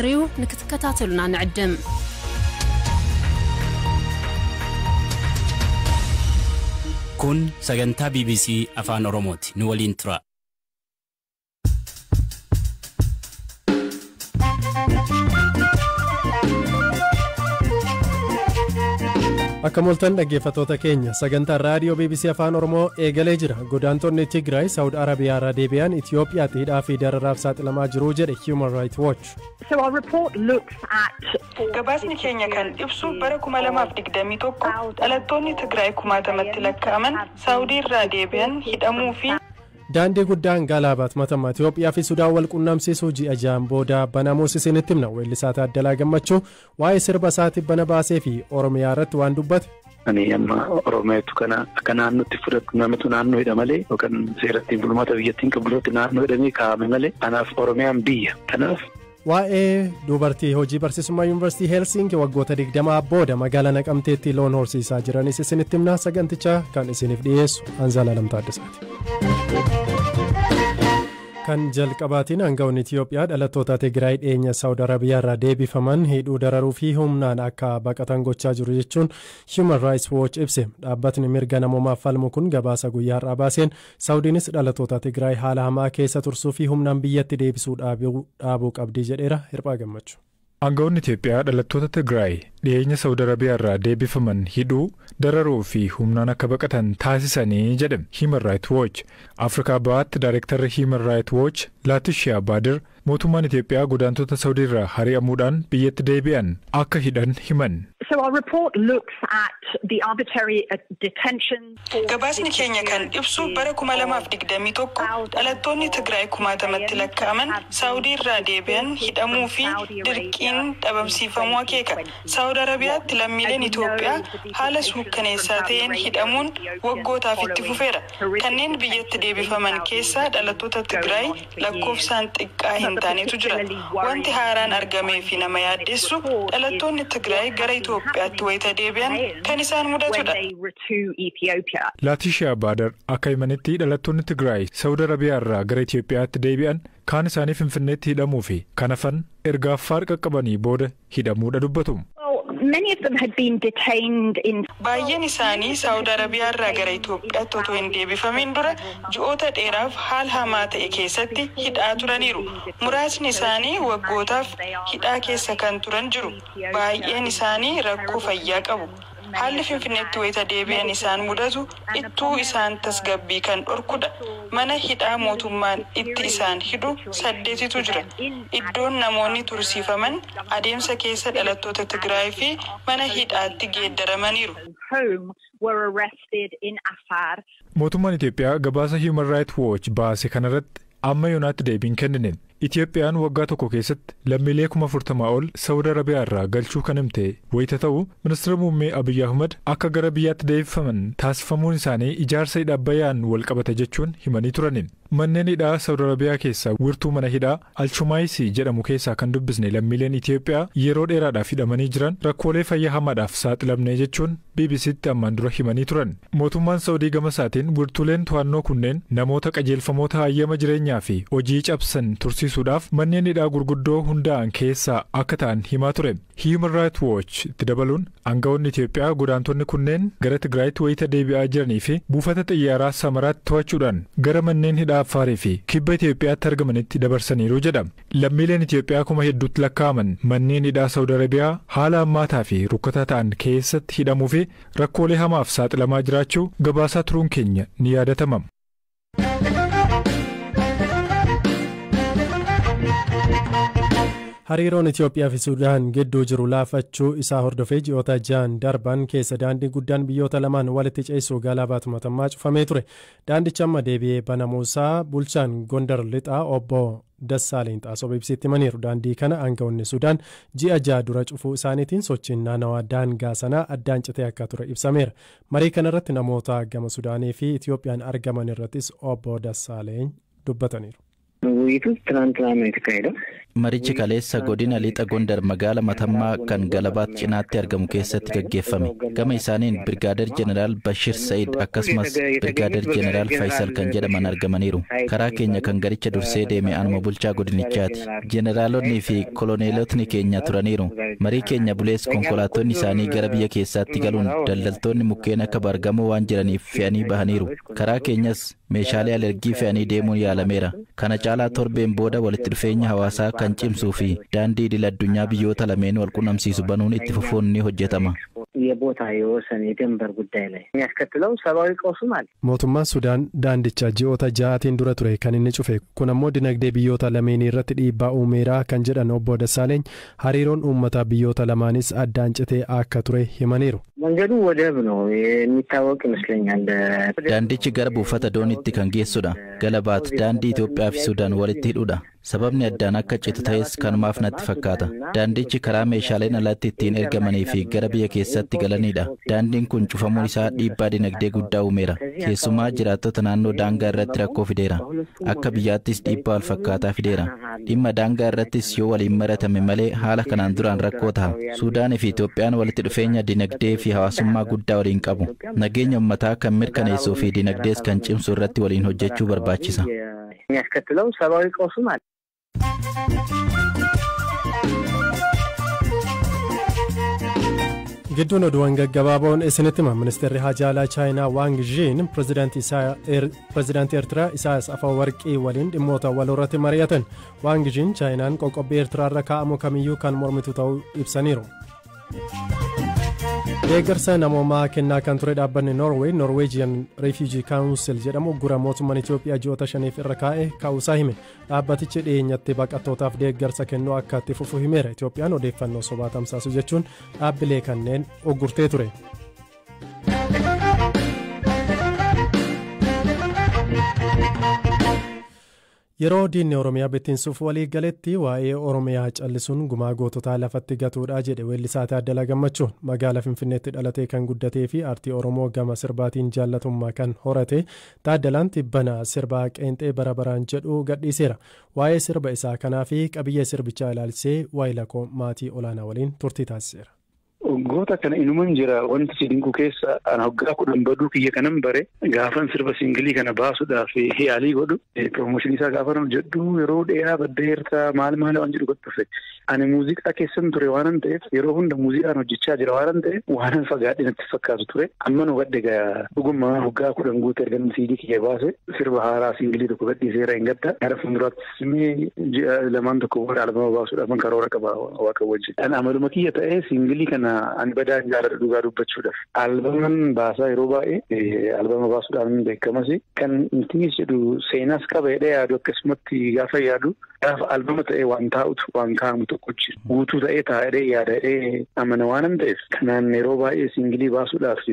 ክጅምር እዩ። ንክትከታተሉና ንዕድም። Kun sagantaa BBC Afaan Oromooti. Nu waliin tura. Akka moltan dhaggeeffattoota keenya, sagantaan raadiyoo BBC Afaan Oromoo eegalee jira. Godaantonni Tigraay Saawud Arabiyaa irraa deebi'an Itiyoophiyaatti hidhaa fi dararaaf saaxilamaa jiru jedhe Human Rights Watch. Gabaasni keenya kan ibsu bara 2021 dhalattoonni Tigraay kumaatamatti lakkaa'aman Saawudii irraa deebi'an hidhamuu fi Daandii guddaan Galaabaat Matammaa Itiyoophiyaa fi Sudaan wal qunnamsiisuu ji'a 6 booda banamuus isinitti himna. Weellisaa Taaddalaa Gammachuu waa'ee sirba isaatiif bana baasee fi Oromiyaa irratti waan dubbate. Ani amma Oromiyaatu kana akka naannootti fudhatu namatu naannoo hidha malee yookaan seerattiin bulmaata biyyattiin qabu irratti naannoo hidhamee kaa'ame malee, anaaf Oromiyaan biyya. Kanaaf Waa'ee dubartii hojii barsiisummaa Yuunivarsiitii Heelsinki waggoota 20 booda magaalaa Naqamteetti loon horsiisaa jiranis isinitti himna. Sagantichaa kan isiniif dhiyeessu Anzaalaa Lamtaaddasaati. Kan jalqabaatiin, aangawoonni Itiyoophiyaa dhalattoota Tigraay dhiyeenya Saawud Arabiyaa irraa deebifaman hidhuu, dararuu fi humnaan akka baqatan gochaa jiru jechuun Human Rights Watch ibse. Dhaabbatni mirga namoomaaf falmu kun gabaasa guyyaa har'aa baaseen, Saawudiinis dhalattoota Tigraay haala hamaa keessa tursuu fi humnaan biyyatti deebisuu dhaabuu qabdi jedheera. Hirphaa Gammachuu. Aangawoonni Itiyoophiyaa dhalattoota Tigraay dhiyeenya Saawud Arabiyaa irraa deebifaman hidhuu, dararuu fi humnaan akka baqatan taasisanii jedhe Human Rights Watch. Afrikaa Bahaatti Daayirektarri Human Rights Watch Laatishiyaa Baadir mootummaan Itiyoophiyaa godaantota Saawudii irraa hari'amuudhaan biyyatti deebi'an akka hidhan himan. Gabaasni keenya kan ibsu bara 2021 dhalattoonni Tigraay kumaatamatti lakkaa'aman Saawudii irraa deebi'an hidhamuu fi dirqiin dhabamsiifamuu akeeka. Saawud Arabiyaatti lammiileen Itoophiyaa haala suukkaneessaa ta'een hidhamuun waggootaaf itti fufeera. Kanneen biyyatti deebifaman keessaa dhalattoota Tigraay lakkoofsaan xiqqaa hin taanetu jira. Wanti haaraan argamee fi nama yaaddeessu dhalattoonni Tigraay gara Itoophiyaatti wayita deebi'an kan isaan mudatudha. Laatishiyaa Baadar akka himanitti, dhalattoonni Tigraay Saawud Arabiyaa irraa gara Itoophiyaatti deebi'an kaan isaanii Finfinneetti hidhamuu fi kan hafan erga Affaar qaqqabanii booda hidhamuudha dubbatu. Baay'een isaanii Saawud Arabiyaa irraa gara Itoophiyaatti otoo hin deebifamin dura ji'oota dheeraaf haala hamaa ta'e keessatti hidhaa turaniiru. Muraasni isaanii waggootaaf hidhaa keessa kan turan jiru. Baay'een isaanii rakkoo fayyaa qabu. Haalli Finfinneetti wayita deebi'an isaan mudatu ittuu isaan tasgabbii kan dhorkudha. Mana hidhaa mootummaan itti isaan hidhu saddeetitu jira. Iddoon namoonni tursiifaman adeemsa keessa dhalattoota Tigraay fi mana hidhaatti geeddaramaniiru. Mootummaan Itiyoophiyaa gabaasa Human Rights Watch baase kanarratti amma yoonaatti deebiin kennine. Itiyoophiyaan waggaa tokko keessatti lammiilee 40,000 ol Saawud Arabiyaa irraa galchuu kan himte wayita ta'u, ministeera muummee Abiyyi Ahmad akka gara biyyaatti deebifaman taasifamuun isaanii ijaarsa hidha Abbayyaan wal qabate jechuun himanii turani. Manneen hidhaa Saawud Arabiyaa keessaa wirtuu mana hidhaa Alchumaayisii jedhamu keessaa kan dubbisne lammiileen Itiyoophiyaa yeroo dheeraadhaaf hidhamanii jiran rakkoolee fayyaa hamaadhaaf saaxilamne jechuun BBCtti ammaan dura himanii turan. Mootummaan Saawudii gama isaatiin wirtuuleen to'annoo kunneen namoota qajeelfamoota hayyama jireenyaa fi hojii cabsan tursiisuudhaaf manneen hidhaa gurguddoo hundaa'an keessaa akka ta'an himaa ture. Human Rights Watch itti dabaluun aangawoonni Itiyoophiyaa godaantonni kunneen gara Tigraayitti wayita deebi'aa jiranii fi buufata xiyyaaraa Samaraatti to'achuudhaan gara manneen hidhaa Affaarii fi kibba Itiyoophiyaatti argamanitti dabarsaniiru jedha. Lammiileen Itiyoophiyaa kuma hedduutti lakkaa'aman manneen hidhaa Saawud Arabiyaa haala hammaataa fi rukkataa ta'an keessatti hidhamuu fi rakkoolee hamaaf saaxilamaa jiraachuu gabaasaa turuun keenya ni yaadatama. Hariiroon Itoophiyaa fi Sudaan gidduu jiru laafachuu isaa hordofee ji'oota 6 darban keessa daandii guddaan biyyoota lamaan walitti ceessu Galaabaat Matammaa cufamee ture. Daandichi amma deebi'ee banamuusaa bulchaan Gondar Lixaa obbo Dassaaleny Xaasoo BBCtti himaniiru. Daandii kana aangawoonni Sudaan ji'a 6 dura cufuu isaaniitiin sochiin naannawaa daangaa sanaa addaan citee akka ture ibsameera. Marii kanarratti namoota gama Sudaanii fi Itoophiyaan argaman irrattis obbo Dassaaleny dubbataniiru. ውይይቱ ትናንትና ነው የተካሄደው። Marichi kaleessa godina lixa Gondar magaala Matammaa kan Galabaat cinaatti argamu keessatti gaggeeffame. Gama isaaniin Birgaader Jeneraal Bashir Sa'id akkasumas Birgaader Jeneraal Faisal kan jedhaman argamaniiru. Karaa keenya kan garicha dursee deeme anuma bulchaa godinichaati. Jeneraalonni fi koloneelotni keenya turaniiru. Marii keenya bulees konkolaattonni isaanii gara biyya keessaatti galuun daldaltoonni mukkeen akka baargamoo waan jiraniif fe'anii bahaniiru. Karaa keenyas meeshaalee alergii fe'anii deemuun yaalameera. Kana caalaa torbeen booda walitti dhufeenya hawaasaa kan cimsuu fi daandii idil addunyaa biyyoota lameen wal qunnamsiisu banuun itti fufuun ni hojjetama. የቦታ የወሰን የድንበር ጉዳይ ላይ የሚያስከትለው ሰብአዊ ቀውስም አለ። Mootummaan Sudaan daandicha ji'oota ja'aatiin dura ture kan inni cufe kun ammoo dinagdee biyyoota lameenii irratti dhiibbaa uumeera kan jedhan obbo Dassaaleny hariiroon uummataa biyyoota lamaanis addaan citee akka ture himaniiru. መንገዱ ወደብ ነው የሚታወቅ ይመስለኛል። Daandichi gara buufata dooniitti kan geessudha. Galabaat daandii Itoophiyaa fi Sudaan walitti hidhudha. Sababni addaan akka citu ta'es kanumaaf natti fakkaata. Daandichi karaa meeshaaleen alatti ittiin ergamanii fi gara biyya keessatti galanidha. Daandiin kun cufamuun isaa dhiibbaa dinagdee guddaa uumeera. Keessumaa jiraattota naannoo daangaa irratti rakkoo fideera. Akka biyyaattis dhiibbaa wal fakkaataa fideera. Dhimma daangaa irrattis yoo waliin maratame malee haala kanaan duraan rakkoo ta'a. Suudaanii fi Itoophiyaan walitti dhufeenya dinagdee fi hawaasummaa guddaa waliin qabu. Nageenya uummataa kan mirkaneessuu fi dinagdees kan cimsu irratti waliin hojjechuu barbaachisa. የሚያስከትለው ሰብአዊ ቀውስም አለ። Gidduun oduuwwan gaggabaaboon isinitti hima. Ministeerri Haajaalaa Chaayinaa Waang Zhiin pirezidaantii Eertiraa Isaayyaas Afawarqii waliin dhimmoota wal irratti mari'atan. Waang Zhiin Chaayinaan qoqqobbii Eertiraarra kaa'amu kamiyyuu kan mormitu ta'uu ibsaniiru. Deeggarsa namoomaa kennaa kan ture dhaabbanni Norway Norwegian Refugee Council jedhamu gura mootummaan Itoophiyaa ji'oota 5 irra kaa'e ka'uusaa hime. Dhaabbatichi dhiyeenyatti baqattootaaf deeggarsa kennuu akka itti fufu himeera. Itoophiyaan odeeffannoo sobaa tamsaasu jechuun dhaabbilee kanneen uggurtee ture. Yeroo diinni Oromiyaa bittinsuuf walii galetti waa'ee Oromiyaa callisuun gumaa goototaa lafatti gatuudha jedhe weellisaa Taaddalaa Gammachuun. Magaalaa Finfinneetti dhalatee kan guddatee fi aartii Oromoo gama sirbaatiin jaallatummaa kan horate Taaddalaan tibbana sirbaa qeenxee bara baraan jedhu gadhiiseera. Waa'ee sirba isaa kanaa fi qabiyyee sirbichaa ilaalchisee waayilakoo maatii olaanaa waliin turtii taasiseera. Waggoota kana inuman jira wanti si dinqu keessa ana waggaa 10 baduu kiyya kanan bare gaafan sirba singilii kana baasuudhaaf yaalii godhu piroomooshinii isaa gaafa jedhu yeroo dheeraa baddeertaa maal maal waan jedhu godhufe ani muuziqaa keessan ture waanan ta'eef yeroo hunda muuziqaan hojjechaa jira waanan ta'eef waanan fagaadhe natti fakkaatu ture amma nu gadde dhuguma waggaa 10 guute erga siidii kiyya baase sirba haaraa singilii tokko gadhiiseera hin gadda gara fuulduraattis immoo ji'a 2 tokko booda albama baasuudhaaf karoora qaba waaqa wajjin. Ani amaluma kiyya ta'ee singilii kana ani badaa jaalladha dhugaa dubbachuudhaaf. Albaman baasaa yeroo baay'ee albama baasuudhaan beekamas kan intinis jedhu seenaas qaba jedhee yaadu akkasumatti gaafa yaadu gaafa albama ta'ee waan taa'utu waan kaa'amu tokko jira. Guutuu ta'ee taa'ee yaada jedhee amana waanan ta'eef kanaan yeroo baay'ee singilii baasuudhaaf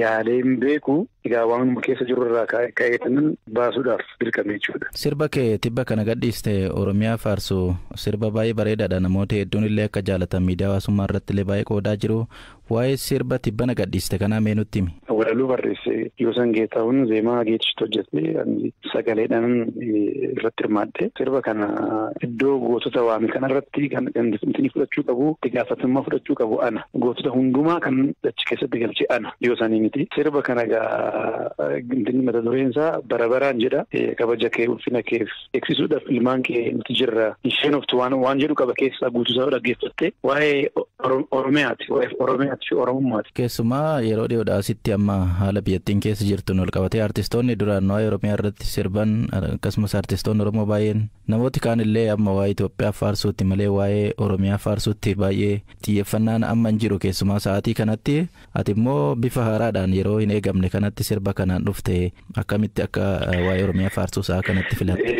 yaalee hin beeku egaa waanuma keessa jiru irraa ka'eetanan baasuudhaaf dirqame jechuudha. Sirba kee tibba kana gadhiiste Oromiyaa faarsu sirba baay'ee bareedaadha namoota hedduun illee akka jaalatan miidiyaa hawaasummaa irratti illee baay'ee qoodaa jiru. Waa'ee sirba tibbana gadhiiste kanaa mee nutti himi. Walaloo barreesse Yoosan Geetahuun zeemaa Geechistu hojjete sagaleedhaan irratti hirmaadhe sirba kana iddoo gootota waame kanarratti kan inni fudhachuu qabu itti gaafatamummaa fudhachuu qabu ana gootota hundumaa kan achi keessatti galche ana Yoosanii miti sirba kana egaa inni mata dureen isaa bara baraan jedha kabaja kee ulfina kee eegsisuudhaaf ilmaan kee nuti jirra isheen oftu waan jedhu qaba keessaa guutuusaa dhaggeeffatte waa'ee Oromiyaati waa'ee Oromiyaati fi Oromummaati. Keessumaa yeroo dhiyoodhaa asitti amma haala biyyattiin keessa jirtuun wal qabatee artistoonni duraan waa'ee Oromiyaa irratti sirban akkasumas artistoonni Oromoo baay'een namooti kaan illee amma waa'ee Itoophiyaa faarsuutti malee waa'ee Oromiyaa faarsuutti baay'ee xiyyeeffannaan amma hin jiru keessumaa sa'aatii kanatti ati immoo bifa haaraadhaan yeroo hin eegamne kanatti sirba kanaan dhufte akkamitti akka waa'ee Oromiyaa faarsuu sa'a kanatti filatte?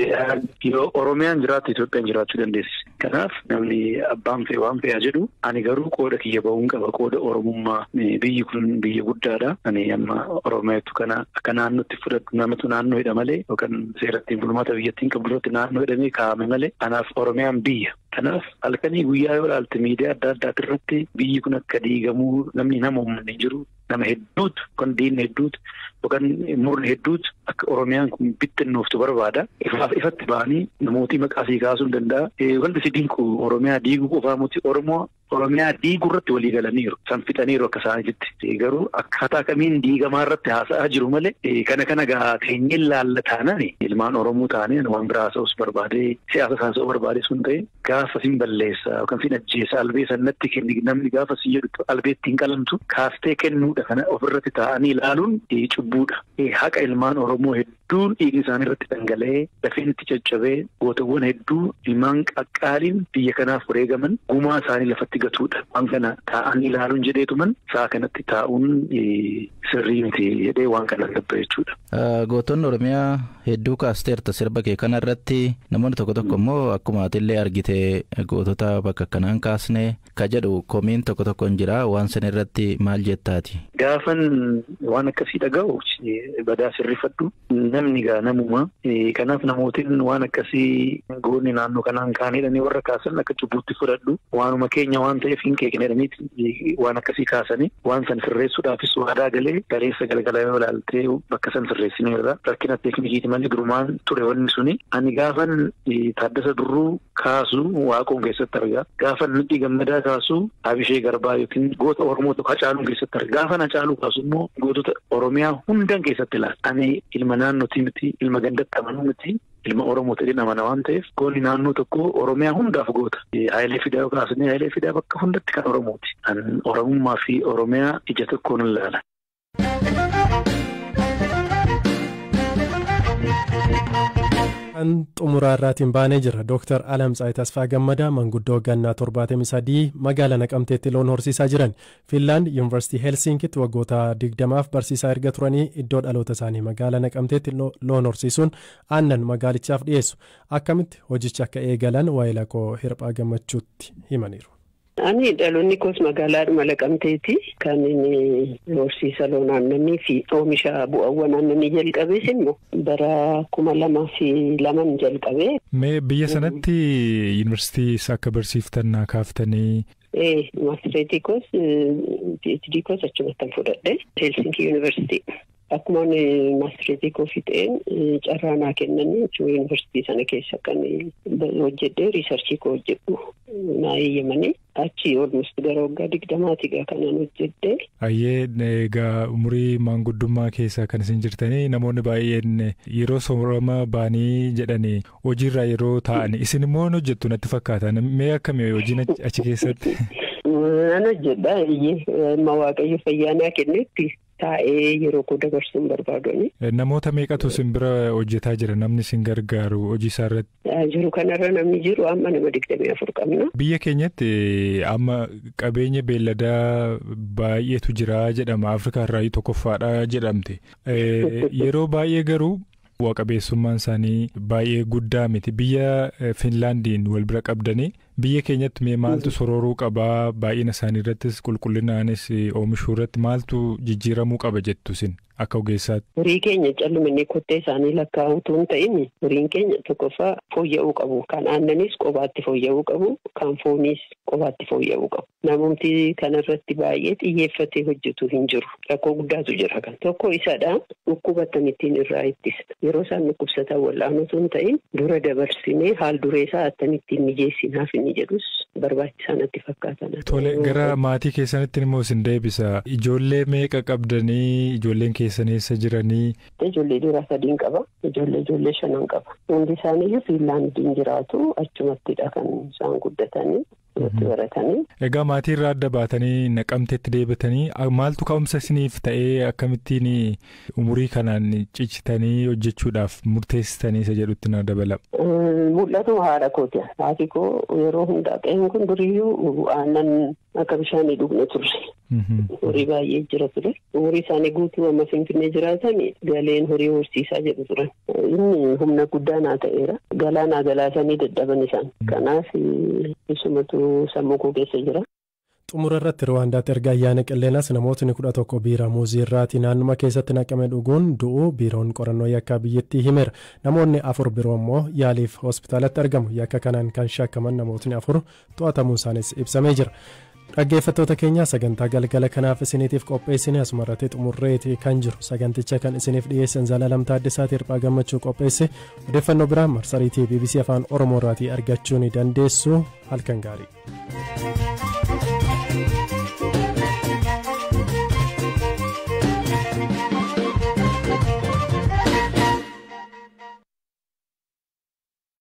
Yoo Oromiyaan jiraatte Itoophiyaan jiraachuu dandeessi. Kanaaf namni abbaan fe'e waan fe'aa jedhu ani garuu qooda kiyya ba'uun qaba qooda Oromummaa biyyi kun biyya guddaadha. Ani amma Oromiyaatu kana akka naannootti fudhadhu namatu naannoo hidha malee yookaan seerattiin bulmaata biyyattiin qabdu irratti naannoo hidhamee kaa'ame malee anaaf Oromiyaan biyya. Kanaaf halkanii guyyaa yoo ilaalte miidiyaa adda addaati irratti biyyi kun akka diigamuu namni nama uummanni jiru nama hedduutu yookaan diinni hedduutu yookaan murni hedduutu akka Oromiyaan kun bittinnooftu barbaada. Ifaaf ifatti ba'anii namootii maqaa sii kaasuu hin danda'a. Wanti si dinqu Oromiyaa diiguu qofaa miti Oromoo Oromiyaa diiguu irratti walii galaniiru. San fixaniiru akka isaaniitti. Garuu akkaataa kamiin diigamaa irratti haasa'aa jiru malee kana gaa teenyee laallataanani ilmaan Oromoo ta'anii waan biraa haasa'us barbaadee siyaasa haasa'uu barbaadee sun ta'e gaafa sin balleessa yookaan sin ajjeesa albee sannatti kenni namni gaafa sin jedhu albeetti hin qalamtu kaaftee kennuudha kana ofirratti taa'anii ilaaluun cubbuudha. Haqa ilmaan Oromoo hedduun dhiigni isaanii irratti dhangala'ee lafeen itti caccabee gootawwan hedduu ilmaan qaqqaaliin biyya kanaaf wareegaman gumaa isaanii lafatti gatuudha. Waan kana taa'anii ilaaluun jedheetuman sa'a kanatti taa'uun sirrii miti jedhee waan kana labba jechuudha. Gootonni Oromiyaa hedduu kaasteerta sirba kee kanarratti namoonni tokko tokko immoo akkuma atillee argite gootota bakka kanaan kaasne ka jedhu komiin tokko tokko hin jira waan san irratti maal jettaati? Gaafan waan akkasii dhaga'u badaa sirriifadhu namni gaa namuma kanaaf namootiin waan akkasii goonni naannoo kanaan kaanidhanii warra kaasan akka cubbuutti fudhadhu waanuma keenya waan ta'eef hin qeeqnedhaniiti waan akkasii kaasanii waan san sirreessuudhaafis waadaa galee galeessa galgala yoo ilaaltee bakka san sirreessineerra rakkina teeknikiiti malee durumaan ture wanni suni ani gaafan Taaddasa Birruu kaasu Waaqoon keessatti argaa gaafan Nadhii Gammadaa kaasu Abishee Garbaa yookiin goota Oromoo tokko Hacaaluun keessatti argaa gaafan Hacaaluu kaasu immoo gootota Oromiyaa hundan keessatti ilaala. Ani ilma naannootii miti ilma gandatti amanuu miti ilma Oromoo ta'een amana waan ta'eef goonni naannoo tokko Oromiyaa hundaaf goota. Hayilee Fidaa yoo kaasne Hayilee Fidaa bakka hundatti kan Oromooti. An Oromummaa fi Oromiyaa ija tokkoon ilaala. Kan xumuraa irraatiin baanee jira. Dooktar Alamtsaayii Tasfaa Gammadaa manguddoo gannaa 73 magaalaa Naqamteetti loon horsiisaa jiran. Finlaand Yuunivarsiitii Helsinkitti waggoota 20 barsiisaa erga turanii iddoo dhaloota isaanii magaalaa Naqamteetti loon horsiisuun aannan magaalichaaf dhiyeessu. Akkamitti hojicha akka eegalan waa'ee lakkoo Hirphaa Gammachuutti himaniiru. Ani dhaloonni koos magaalaadhuma Naqamteeti. Kan inni horsiisa loon aannanii fi oomisha bu'aawwan aannanii jalqabees immoo bara 2002 jalqabee. Mee biyya sanatti yuunivarsiitii akka barsiiftan naa kaaftanii. Maastireetii koos PhD koos achumatti fudhadhe Helsinki Yuunivarsiitii. Akkuma maastireetii koo fixeen carraa naa kennanii jechuun yuunivarsiitii sana keessa kan hojjedhee riisarchii koo hojjedhu naa eeyyamanii achi olmust gara waggaa 20 egaa kanaan hojjedhee. Ayyee egaa umurii maanguddummaa keessa kan isin jirtanii namoonni baay'een yeroo soorama baanii jedhanii hojiirraa yeroo taa'an isin immoo hojjettu natti fakkaata mee akkamii hojiin achi keessatti? Nan hojjedha amma Waaqayyo fayyaa naa kennetti. Taa'ee yeroo koo dabarsuun barbaadoni. Namoota meeqatu isin bira hojjetaa jira namni isin gargaaru hojii isaa irratti? Jiru kanarra namni jiru amma nama 24 qabna. Biyya keenyatti amma qabeenya beelladaa baay'eetu jira jedhama Afrikaa irraa tokkoffaadha jedhamte. Yeroo baay'ee garuu bu'a qabeessummaan isaanii baay'ee guddaa miti biyya Finlaandiin wal bira qabdanii biyya keenyatti mee maaltu sorooruu qabaa baay'ina isaanii irrattis qulqullinaanis oomishuu irratti maaltu jijjiiramuu qaba jettu isin akka ogeessaatti? Horii keenya callumanii kottee isaanii lakkaa'uutu hin ta'in horiin keenya tokkoffaa fooyya'uu qabu. Kan aannanis qobaatti fooyya'uu qabu. Kan fooniis qobaatti fooyya'uu qabu. Namumti kanarratti baay'ee xiyyeeffatee hojjetu hin jiru. Rakkoo guddaatu jira kan. Tokko isadha. Dhukkuba akkamittiin irraa ittisa. Yeroo isaan dhukkubsatan wal'aanuutu hin ta'in dura dabarsinee haal duree isaa akkamittiin mijeessinaaf inni jedhus barbaachisaa natti fakkaatan. Tole gara maatii keessanitti immoo isin deebisa. Ijoollee meeqa qabdanii ijoolleen keessan eessa jiranii? Ijoollee dhiiraa 3 qaba. Ijoollee 5 qaba. Hundi isaaniiyyuu Fiinlaandiin jiraatu achumattidha kan isaan guddatanii. Egaa maatii irraa adda baatanii Naqamteetti deebitanii maaltu ka'umsa isiniif ta'ee akkamittiin umurii kanaan cichitanii hojjechuudhaaf murteessitanii isa jedhutti na dabala. Mul'atu haadha kooti. Haati koo yeroo hundaa qe'een kun duriyyuu aannan akka bishaanii dhugna turre. Horii baay'ee jira ture. Umurii isaanii guutuu amma Finfinnee jiraatan galeen horii horsiisaa jedhu turan. Inni humna guddaa naa ta'eera. Galaanaa galaasanii dadhaban isaan. Kanaaf isumatu sammuu koo keessa jira. Xumura irratti, Ruwaandaatti erga ayyaana qilleenas namootni 11 biiraa muuzii irraatii naannuma keessatti naqame dhuguun du'uu biiroon qorannoo yakkaa biyyattii himeera. Namoonni afur biroo immoo yaaliif hospitaalatti argamu. Yakka kanaan kan shakkaman namootni afur to'atamuun isaanis ibsamee jira. Dhaggeeffattoota keenya, sagantaa galgala kanaaf isiniitiif qopheessine asuma irratti xumurreeti kan jiru. Saganticha kan isiniif dhiyeessan Zalaalam Taaddasaati, Hirphaa Gammachuu qopheesse. Odeeffannoo biraa marsariitii BBC Afaan Oromoo irraatii argachuu ni dandeessu. Halkan gaarii.